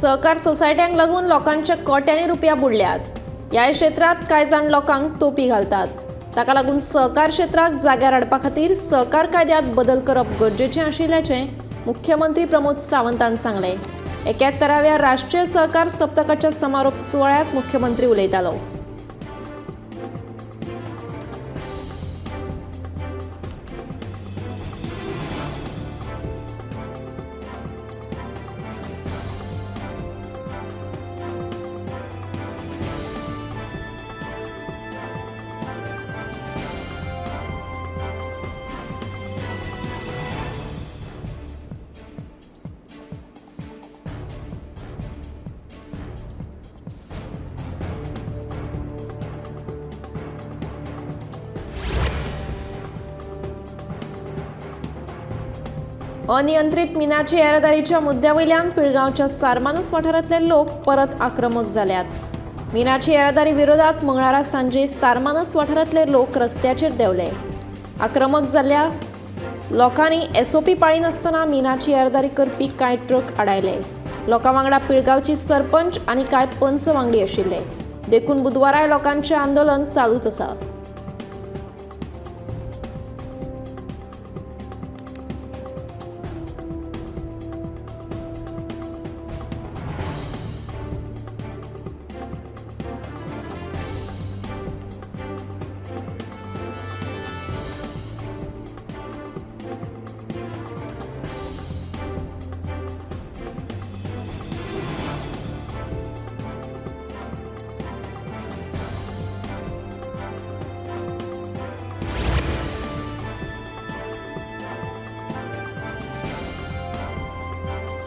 सहकार सोसायट्यांक लागून लोकांच्या कोट्यांनी रुपया बुडल्यात. ह्या क्षेत्रांत कांय जाण लोकांक तोपी घालतात. ताका लागून सहकार क्षेत्राक जाग्यार हाडपा खातीर सहकार कायद्यांत बदल करप गरजेचें आशिल्ल्याचें मुख्यमंत्री प्रमोद सावंतान सांगलें. 71व्या राष्ट्रीय सहकार सप्तकाच्या समारोप सुवाळ्यात मुख्यमंत्री उलयतालो. अनियंत्रित मिनाची येरादारीच्या मुद्द्यावयल्यान पिळगांवच्या सारमानस वाठारांतले लोक परत आक्रमक जाल्यात. मिनाची येरादारी विरोधात मंगळारा सांजे सारमानस वाठारांतले लोक रस्त्याचेर देंवले. आक्रमक जाल्ल्या लोकांनी एसओपी पाळिनासतना मिनाची येरादारी करपी कांय ट्रक आडायले. लोकां वांगडा पिळगांवची सरपंच आनी कांय पंच वांगडी आशिल्ले. देखून बुधवाराय लोकांचें आंदोलन चालूच आसा.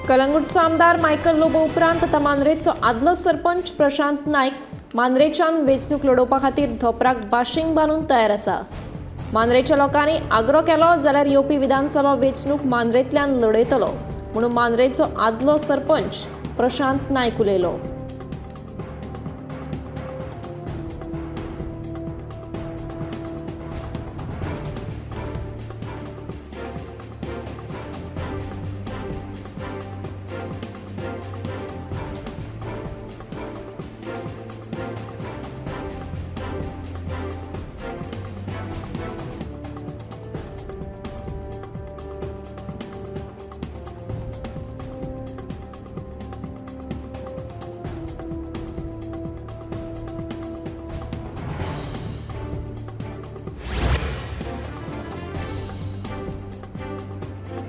कलंगूटचो आमदार मायकल लोबो उपरांत आतां मांद्रेचो आदलो सरपंच प्रशांत नायक मांद्रेच्यान वेंचणूक लडोवपा खातीर धोपराक बाशिंग बांदून तयार आसा. मांद्रेच्या लोकांनी आग्रो केलो जाल्यार येवपी विधानसभा वेंचणूक मांद्रेंतल्यान लडयतलो म्हणून मांद्रेचो आदलो सरपंच प्रशांत नायक उलयलो.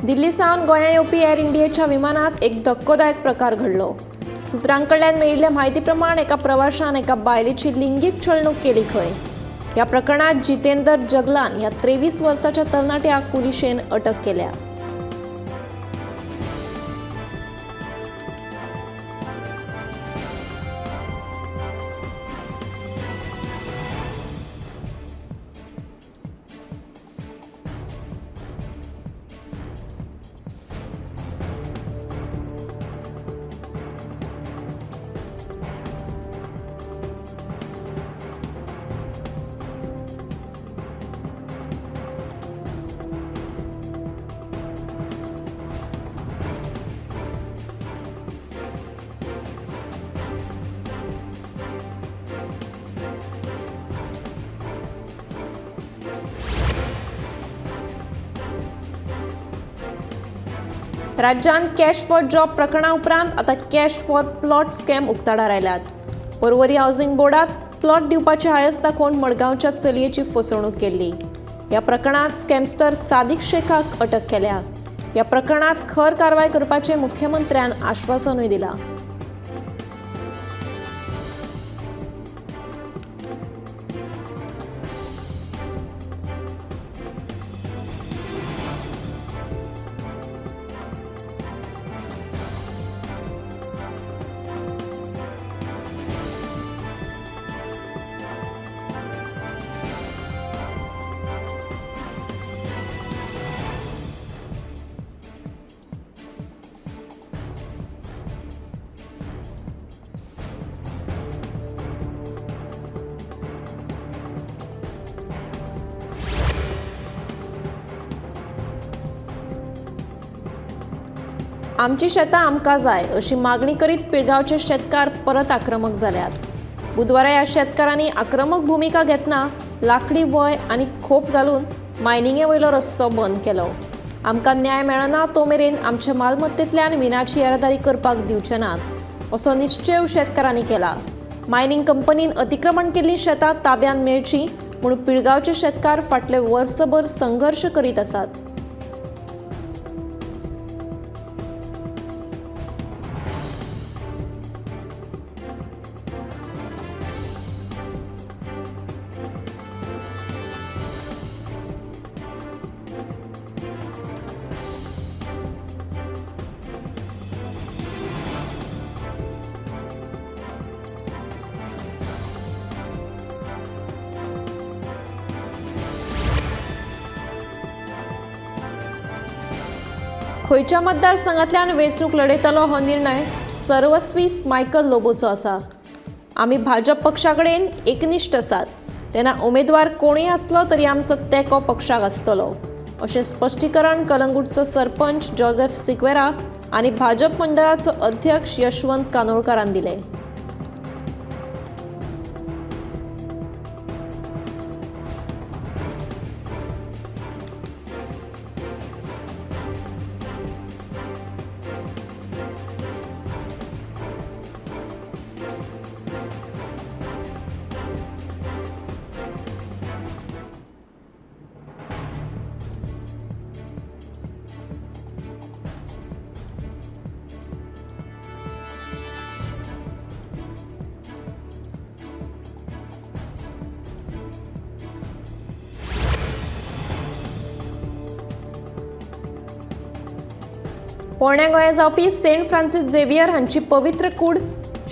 दिल्ली सावन गोंया येवपी एअर इंडियेच्या विमानात एक धक्कोदायक प्रकार घडलो. सूत्रांकडल्यान मेळिल्ल्या म्हायती प्रमाण एका प्रवाशान एका बायलेची लिंगीक छळणूक केली खंय. ह्या प्रकरणात जितेंदर जगलान ह्या 23 वर्साच्या तरणाट्याक पुलिशेन अटक केल्या. राज्यांत कॅश फॉर जॉब प्रकरणा उपरांत आतां कॅश फॉर प्लॉट स्कॅम उक्ताडार आयल्यात. पर्वरी हावसिंग बोर्डात प्लॉट दिवपाची हायस दाखोवन मडगांवच्या चलयेची फसवणूक केल्ली. ह्या प्रकरणात स्कॅमस्टर सादिक शेखाक अटक केल्या. ह्या प्रकरणात खर कारवाय करपाचें मुख्यमंत्र्यान आश्वासनूय दिलां. आमची शेतां आमकां जाय अशी मागणी करीत पिळगांवचे शेतकार परत आक्रमक जाल्यात. बुधवारा ह्या शेतकारांनी आक्रमक भुमिका घेतना लाकडी वय आनी खोप घालून मायनिंगे वयलो रस्तो बंद केलो. आमकां न्याय मेळना तो मेरेन आमचे मालमत्तेंतल्यान मिनाची येरादारी करपाक दिवचे नात असो निश्चेव शेतकारांनी केला. मायनिंग कंपनीन अतिक्रमण केल्ली शेतां ताब्यांत मेळची म्हूण पिळगांवचे शेतकार फाटले वर्सभर संघर्श करीत आसात. खंयच्या मतदारसंघांतल्यान वेंचणूक लढयतलो हो निर्णय सर्वस्वी मायकल लोबोचो आसा. आमी भाजप पक्षा कडेन एकनिश्ठ आसात, तेन्ना उमेदवार कोणूय आसलो तरी आमचो तेंको पक्षाक आसतलो अशें स्पश्टीकरण कलंगूटचो सरपंच जोसेफ सिक्वेरा आनी भाजप मंडळाचो अध्यक्ष यशवंत कानोळकारान दिलें. पोरण्या गोंया जावपी सेंट फ्रांसीस झेवियर हांची पवित्र कूड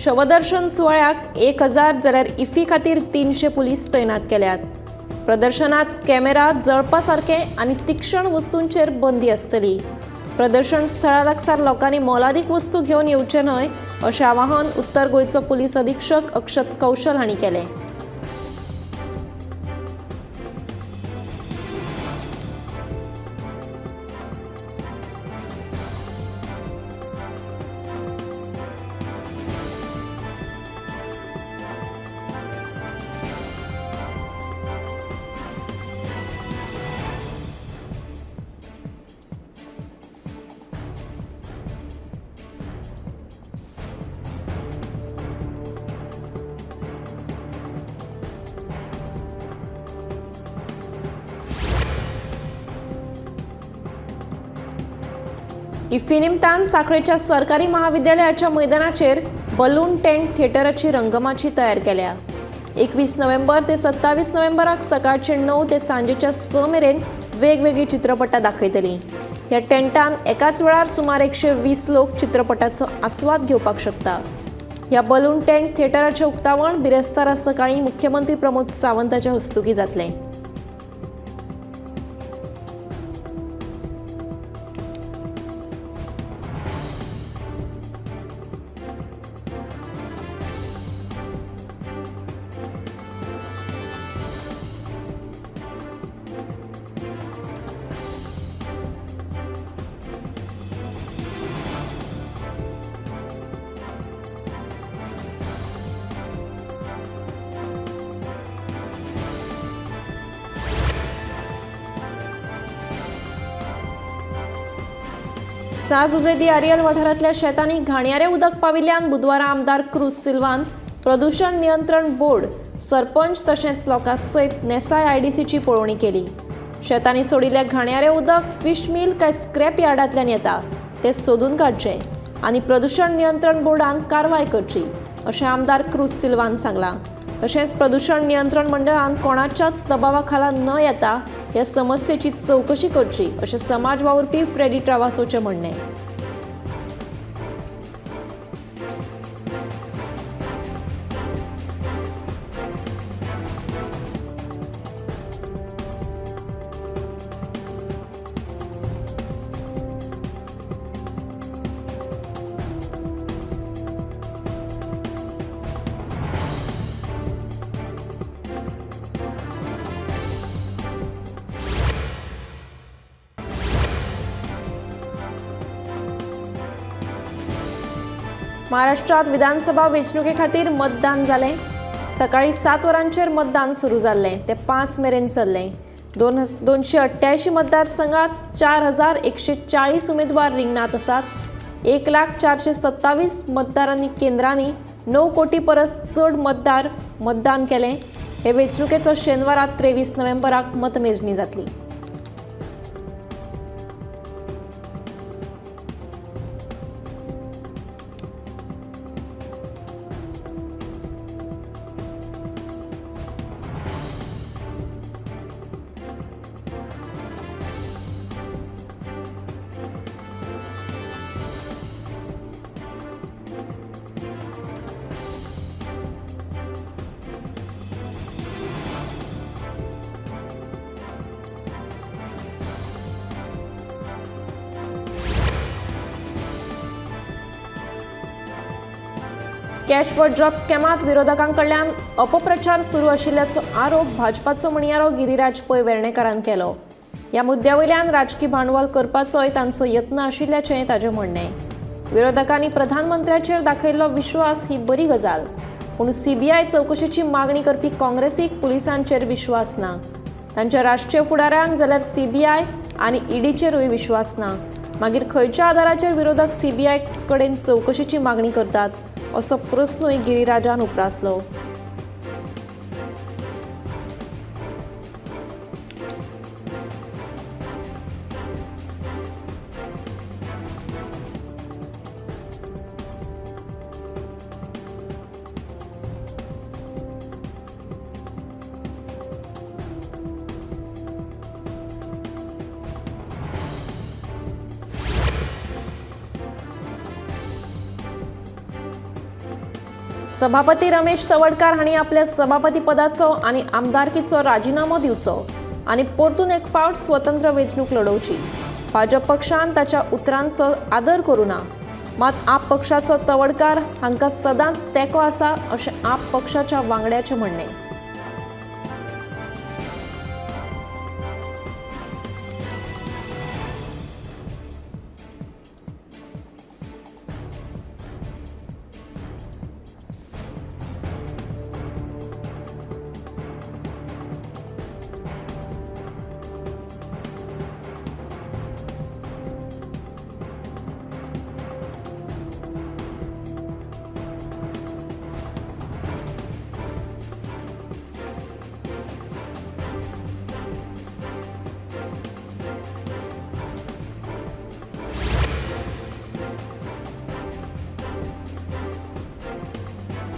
शवदर्शन सुवाळ्याक 1000 जाल्यार इफी खातीर 300 पुलीस तैनात केल्यात. प्रदर्शनात कॅमेरा जळपा सारके आनी तीक्षण वस्तूंचेर बंदी आसतली. प्रदर्शन स्थळा लागसार लोकांनी मोलादीक वस्तू घेवन येवचे न्हय अशें आवाहन उत्तर गोंयचो पुलीस अधीक्षक अक्षत कौशल हांणी केलें. इफ्फी निमतान साखळेच्या सरकारी महाविद्यालयाच्या मैदानाचेर बलून टेंट थिएटराची रंगमाची तयार केल्या. 21 नोव्हेंबर ते 27 नोव्हेंबराक सकाळचे 9 ते सांजेच्या 6 मेरेन वेगवेगळी चित्रपटां दाखयतली. ह्या टेंटान एकाच वेळार सुमार 120 लोक चित्रपटाचो आस्वाद घेवपाक शकता. ह्या बलून टेंट थिएटराचें उक्तावण बिरेस्तारा सकाळीं मुख्यमंत्री प्रमोद सावंताच्या हस्तुकीं जातलें. सां जुझे दी आरियल वाठारांतल्या शेतांनी घाणयारें उदक पाविल्ल्यान बुधवारा आमदार क्रूज सिल्वान प्रदूषण नियंत्रण बोर्ड, सरपंच तशेंच लोकां सयत नेसाय आयडीसीची पळोवणी केली. शेतांनी सोडिल्लें घाणयारें उदक फिश मिल काय स्क्रॅप यार्डांतल्यान येता तें सोदून काडचें आनी प्रदूषण नियंत्रण बोर्डान कारवाय करची अशें आमदार क्रूज सिल्वान सांगलां. तशेंच प्रदूषण नियंत्रण मंडळान कोणाच्याच दबावा खाला न येता ह्या समस्येची चवकशी करची अशें समाज वावुरपी फ्रेडी ट्रावासोचें म्हणणें. महाराष्ट्रात विधानसभा वेंचणुके खातीर मतदान जालें. सकाळीं 7 वरांचेर मतदान सुरू जाल्लें, तें 5 मेरेन चल्लें. 288 मतदारसंघात 4140 उमेदवार रिंगणांत आसात. 1,00,427 मतदारांनी केंद्रांनी 9 कोटी परस चड मतदार मतदान केलें. हे वेंचणुकेचो शेनवारा 23 नोव्हेंबराक मतमेजणी जातली. कॅश फॉर जॉब स्कॅमात विरोधकांकडल्यान अपप्रचार सुरू आशिल्ल्याचो आरोप भाजपाचो म्हणयारो गिरीराज पै वेर्णेकारान केलो. ह्या मुद्द्या वयल्यान राजकी भांडवल करपाचोय तांचो यत्न आशिल्ल्याचें ताजें म्हणणें. विरोधकांनी प्रधानमंत्र्याचेर दाखयल्लो विश्वास ही बरी गजाल, पूण सीबीआय चवकशेची मागणी करपी काँग्रेसीक पुलिसांचेर विश्वास ना. तांच्या राष्ट्रीय फुडाऱ्यांक जाल्यार सीबीआय आनी ईडीचेरूय विश्वास ना. मागीर खंयच्या आदाराचेर विरोधक सीबीआय कडेन चवकशेची मागणी करतात असो प्रस्नूय गिरीराजान उप्रासलो. सभापती रमेश तवडकार हांणी आपल्या सभापती पदाचो आनी आमदारकीचो राजिनामो दिवचो आनी परतून एक फावट स्वतंत्र वेंचणूक लडोवची. भाजप पक्षान ताच्या उतरांचो आदर करूं ना, मात आप पक्षाचो तवडकार हांकां सदांच तेंको आसा अशें आप पक्षाच्या वांगड्याचें म्हणणें.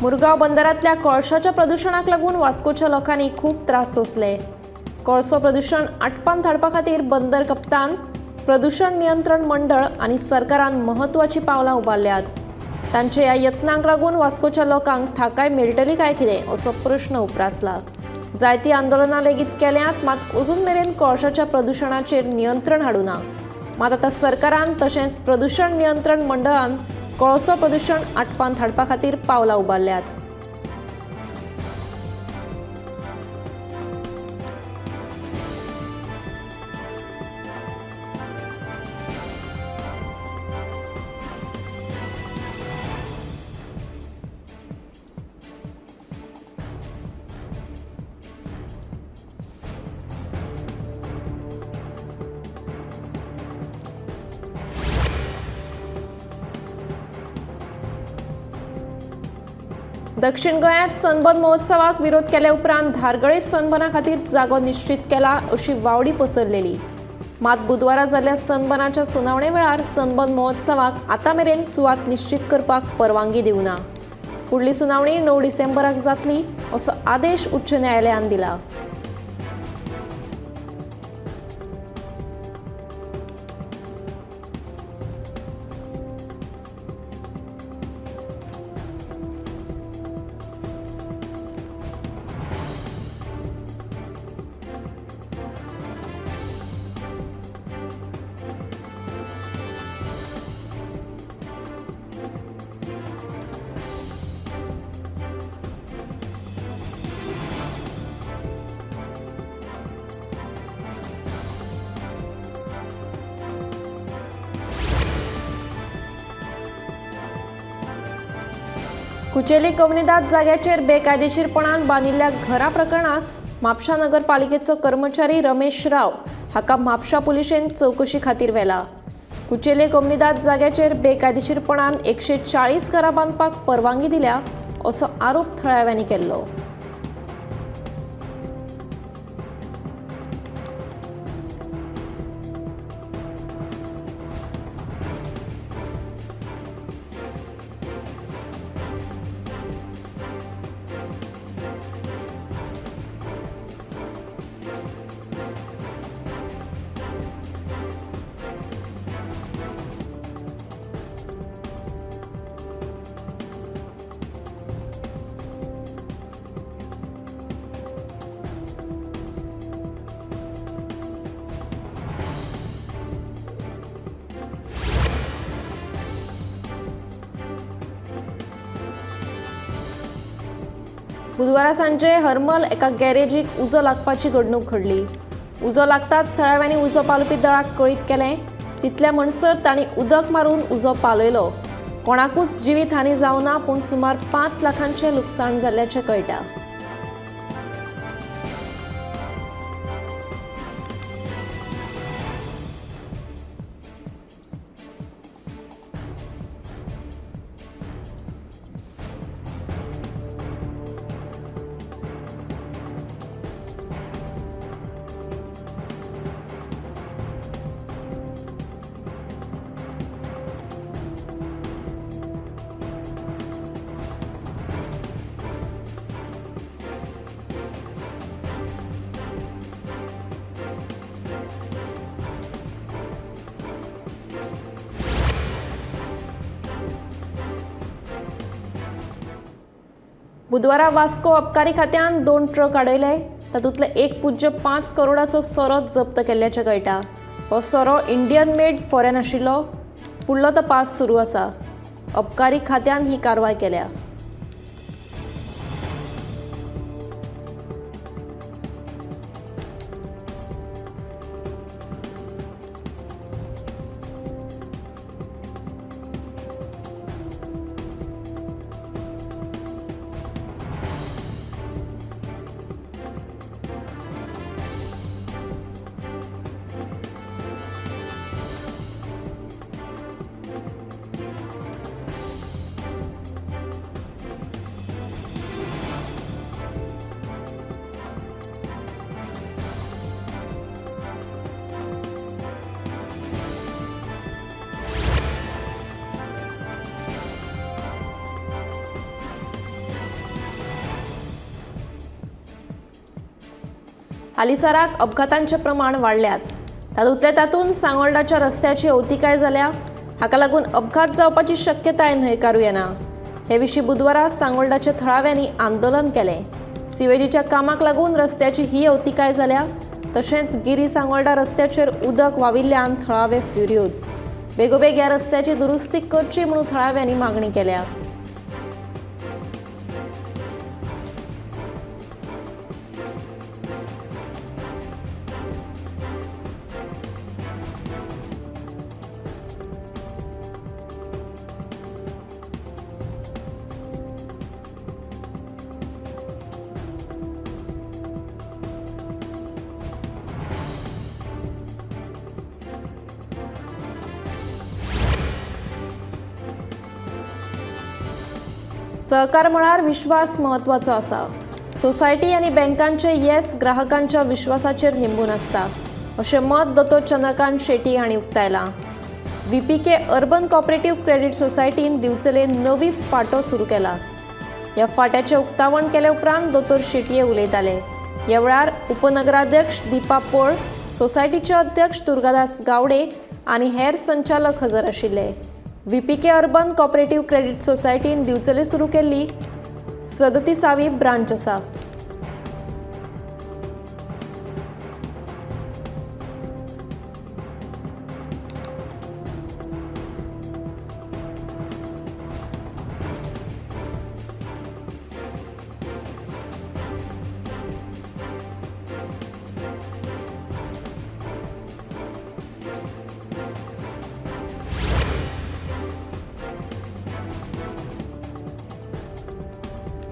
मुरगांव बंदरांतल्या कोळशाच्या प्रदुशणाक लागून वास्कोच्या लोकांनी खूब त्रास सोंसले. कोळसो प्रदुशण आटपान धाडपा खातीर बंदर कप्तान, प्रदुशण नियंत्रण मंडळ आनी सरकारान म्हत्वाचीं पावलां उबारल्यात. तांच्या ह्या यत्नांक लागून वास्कोच्या लोकांक थाकाय मेळटली काय कितें असो प्रश्न उप्रासला. जायतीं आंदोलनां लेगीत केल्यांत, मात अजून मेरेन कोळशाच्या प्रदुशणाचेर नियंत्रण हाडूना. मात आतां सरकारान तशेंच प्रदुशण नियंत्रण मंडळान कोळसो प्रदुशण आटपान धाडपा खातीर पावलां उबारल्यात. दक्षिण गोंयांत सनबर्न महोत्सवाक विरोध केल्या उपरांत धारगळे सनबर्ना खातीर जागो निश्चित केला अशी वावडी पसरलेली. मात बुधवारा जाल्ल्या सनबर्नाच्या सुनावणे वेळार सनबर्न महोत्सवाक आतां मेरेन सुवात निश्चित करपाक परवानगी दिवना. फुडली सुनावणी 9 डिसेंबराक जातली असो आदेश उच्च न्यायालयान दिला. कुचेली कोमुनिदाद जाग्याचेर बेकायदेशीरपणान बांदिल्ल्या घरा प्रकरणात म्हापशा नगरपालिकेचो कर्मचारी रमेश राव हाका म्हापशा पुलिशेन चवकशी खातीर व्हेला. कुचेली कोमुनिदाद जाग्याचेर बेकायदेशीरपणान 140 घरां बांदपाक परवानगी दिल्या असो आरोप थळाव्यांनी केल्लो. बुधवारा सांजे हरमल एका गॅरेजीक उजो लागपाची घडणूक घडली. उजो लागताच थळाव्यांनी उजो पालोवपी दळाक कळीत केलें. तितल्या म्हणसर तांणी उदक मारून उजो पालयलो. कोणाकूच जिवीत हानी जावना, पूण सुमार 5 लाखांचें लुकसाण जाल्ल्याचें कळटा. बुधवारा वास्को अबकारी खात्यान 2 ट्रक आडयले. तातूंतले 1.5 करोडाचो सोरो जप्त केल्ल्याचें कळटा. हो सोरो इंडियन मेड फॉरेन आशिल्लो. फुडलो तपास सुरू आसा. अबकारी खात्यान ही कारवाय केल्या. हालींसराक अपघातांचें प्रमाण वाडल्यात. तातूंतले तातूंत सांगोल्डाच्या रस्त्याची अवतिकाय जाल्या. हाका लागून अपघात जावपाची शक्यताय न्हयकारूं येना. हे विशीं बुधवारा सांगोल्डाच्या थळाव्यांनी आंदोलन केलें. सिवेजीच्या कामाक लागून रस्त्याची ही अवतिकाय जाल्या. तशेंच गिरी सांगोल्डा रस्त्याचेर उदक व्हांविल्ल्यान थळावे फ्युरियोज. बेगोबेग ह्या रस्त्याची दुरुस्ती करची म्हणून थळाव्यांनी मागणी केल्या. सहकार मळार विश्वास म्हत्वाचो आसा. सोसायटी आनी बँकांचे येस ग्राहकांच्या विश्वासाचेर निंबून आसता अशें मत दोतोर चंद्रकांत शेटी हांणी उक्तायलां. VPK urban cooperative credit सोसायटीन दिवचले नवी फांटो सुरू केला. ह्या फांट्याचें उक्तावण केले उपरांत दोतोर शेटये उलयताले. ह्या वेळार उपनगराध्यक्ष दीपा पोळ, सोसायटीचे अध्यक्ष दुर्गादास गावडे आनी हेर संचालक हजर आशिल्ले. VPK urban cooperative credit सोसायटीन दिवचले सुरू केल्ली 37वी ब्रांच आसा.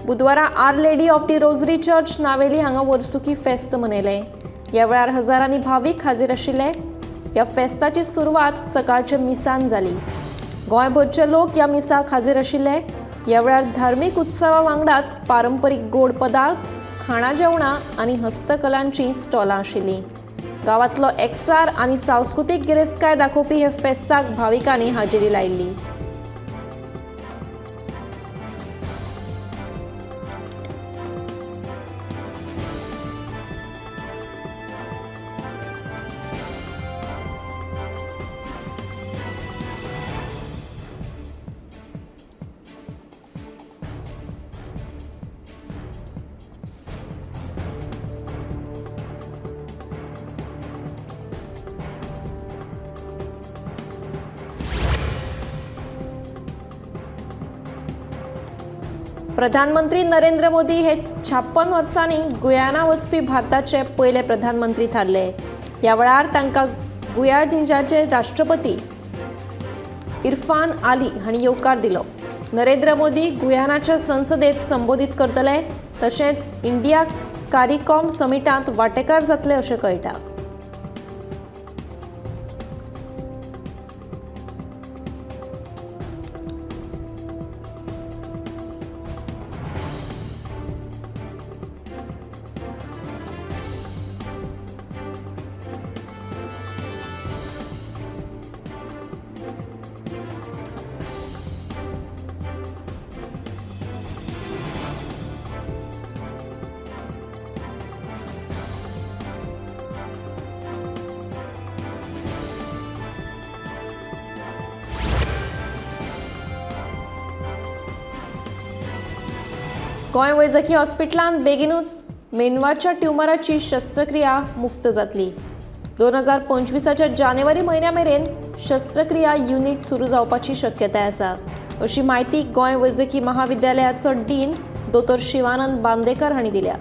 बुधवारा Our Lady of the Rosary Church Navelim हांगा वर्सुकी फेस्त मनयलें. ह्या वेळार हजारांनी भावीक हाजीर आशिल्ले. ह्या फेस्ताची सुरवात सकाळच्या मिसान जाली. गोंयभरचे लोक ह्या मिसाक हाजीर आशिल्ले. ह्या वेळार धार्मीक उत्सवा वांगडाच पारंपरीक गोड पदार्थ, खाणां जेवणां आनी हस्तकलांची स्टॉलां आशिल्लीं. गांवांतलो एकचार आनी सांस्कृतीक गिरेस्तकाय दाखोवपी हे फेस्ताक भाविकांनी हाजेरी लायिल्ली. प्रधानमंत्री नरेंद्र मोदी हे 56 वर्सांनी गुयाना वचपी भारताचे पयले प्रधानमंत्री थारले. ह्या वेळार तांकां गुयानिजाचे राष्ट्रपती इरफान आली हांणी येवकार दिलो. नरेंद्र मोदी गुयानाच्या संसदेत संबोधीत करतले, तशेंच इंडिया कारिकॉम समिटांत वांटेकार जातले अशें कळटा. गोंय वैजकी हॉस्पिटलांत बेगिनूच मेंदवाच्या ट्युमराची शस्त्रक्रिया मुफ्त जातली. 2025 जानेवारी म्हयन्या मेरेन शस्त्रक्रिया युनिट सुरू जावपाची शक्यताय आसा, अशी म्हायती गोंय वैजकी महाविद्यालयाचो डीन दोतोर शिवानंद बांदेकर हांणी दिल्या.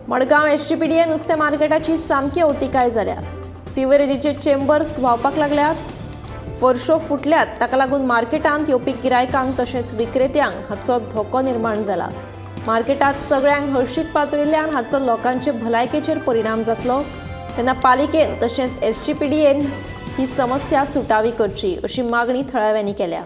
मडगांव एसजीपीडीए नुस्तें मार्केटाची सामकी अवतिकाय जाल्या. सिवरेजीचे चेंबर्स व्हांवपाक लागल्यात, फरशो फुटल्यात. ताका लागून मार्केटांत येवपी गिरायकांक तशेंच विक्रेत्यांक हाचो धोको निर्माण जाला. मार्केटांत सगळ्यांक हळशीक पातळिल्ल्यान हाचो लोकांचे भलायकेचेर परिणाम जातलो. तेन्ना पालिकेन तशेंच एसजीपीडीएन ही समस्या सुटावी करची अशी मागणी थळाव्यांनी केल्या.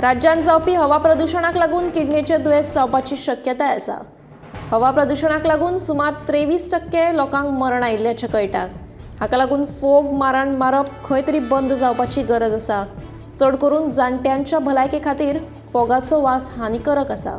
राज्यांत जावपी हवा प्रदुशणाक लागून किडनेचे दुयेंस जावपाची शक्यताय आसा. हवा प्रदुशणाक लागून सुमार 23% लोकांक मरण आयिल्ल्याचें कळटा. हाका लागून फोग मारण मारप खंय तरी बंद जावपाची गरज आसा. चड करून जाणट्यांच्या भलायके खातीर फोगाचो वास हानिकारक आसा.